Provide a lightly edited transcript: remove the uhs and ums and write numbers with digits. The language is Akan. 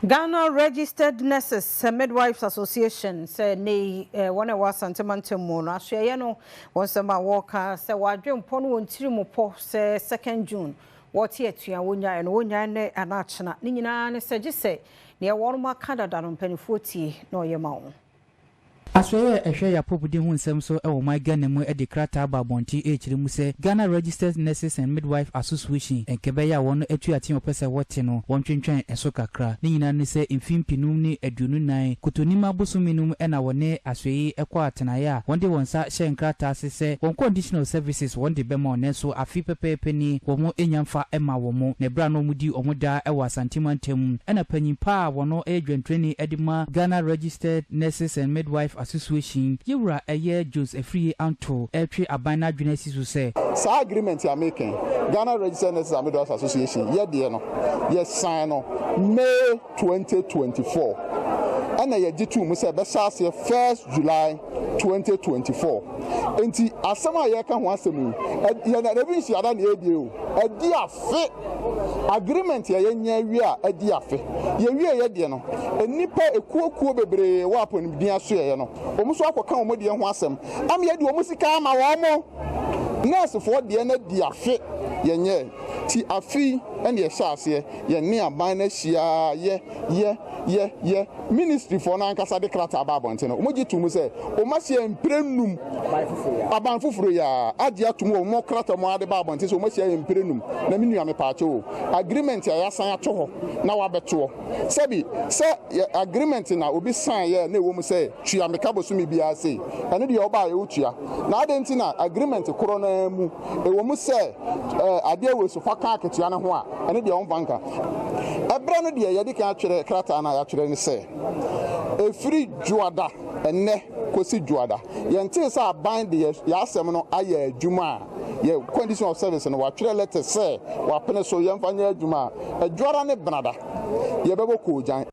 Ghana Registered Nurses and Midwives Association sɛ ne wɔn a ɛwɔ Asante mantam mu no asoɛyɛ no, wɔn nsɛm a wɔreka sɛ wɔadwe mpɔ no wɔn tiri mu pɔ sɛ 2nd June wɔte atua wɔnyaeɛ no, wɔnyae ne anaakyena ne nyinaa ne sɛ gye sɛ nea wɔn aka dada no, mpanimfoɔ tie na ɔyɛ ma wɔn. Asɔeɛ a ɛhwɛ yɛapɔmuden ho nsɛm so wɔ ɔman Ghana mu de krataa ba abɔnten rekyerɛ mu sɛ Ghana Registered Nurses and Midwife Association nkɛbɛyɛ a wɔn atu ate wɔpɛ sɛ wɔte no, wɔntwentwɛn ɛso kakra. Ne nyinaa ne sɛ mfe 2024 Kotonima bosome no mu na wɔne asɔeɛ yi kɔ atenaeɛ a wɔde wɔn nsa hyɛ nkrataa ase sɛ wɔn condition of services wɔn de bɛma wɔn, nanso afe pɛpɛɛpɛ ni wɔn nya mfa ma wɔn. Na ɛberɛ a na wɔdi wɔn da wɔ Asante mantam ɛna panyin pa a wɔn yɛ dwantirani de ma Ghana Registered Nurses and Midwife Association, yɛwura ɛyɛ Jones Afriyie Anto, ɛretwe aban no adwene asi so sɛ Saa agreement a meka, Ghana Registered Nurses and Midwives Association yɛ deɛ no, yɛ sign no May 2024, ɛna yɛgye too mu sɛ ɛbɛhyɛ aseɛ 1st July 2024. Nti asɛm a yɛka ho asɛm yi, yɛn ebi nhyiada na yɛdie o, ɛdi afe. Agreement a yɛnya awie a ɛdi afe, yɛwie yɛ deɛ no, nnipa ekuokuo bebree wɔ apɔnimdin asoɛeɛ no, wɔn nso akɔka wɔn deɛ ho asɛm ama yɛde wɔn sika ama wɔn mo. Nursefoɔ deɛ no adi afe yɛnyɛ ti afe yi, ɛna yɛhyɛ aseɛ yɛne aban no ahyia yɛ yɛ yɛ yɛ ministryfoɔ no ankasa de krataa ba abɔnten no, wɔn gye to mu sɛ wɔn ahyia mpere 5. Aban foforɔ yi a agye ato mu wɔ wɔn krataa mu ade ba abɔnten sɛ wɔn ahyia yɛ mpere 5. Na me nua, mepaakyɛ o, agreement a yɛasan ato hɔ na wabɛtoɔ sɛbi sɛ agreement na obi sign yɛ na ɛwɔ mu sɛ tua meka bosome biara sei, ɛno deɛ ɔbaa yɛ wotua. Na adɛn nti na agreement korɔ no mu ɛwɔ mu sɛ adeɛ wɔ so fa ka akatua no ho a, ɛno deɛ ɔmfa nka? Ɛberɛ no deɛ yɛde kan atwerɛ krataa no a yɛatwerɛ no sɛ ɛfiri Dwoada ɛnnɛ kɔsi Dwoada, yɛntee sɛ aban de yɛ asɛm no ayɛ adwuma a yɛ condition of service no watwerɛ letter sɛ wapene so yɛmfa nyɛ adwuma a, Adwoada ne Benada yɛbɛbɔ koogyan.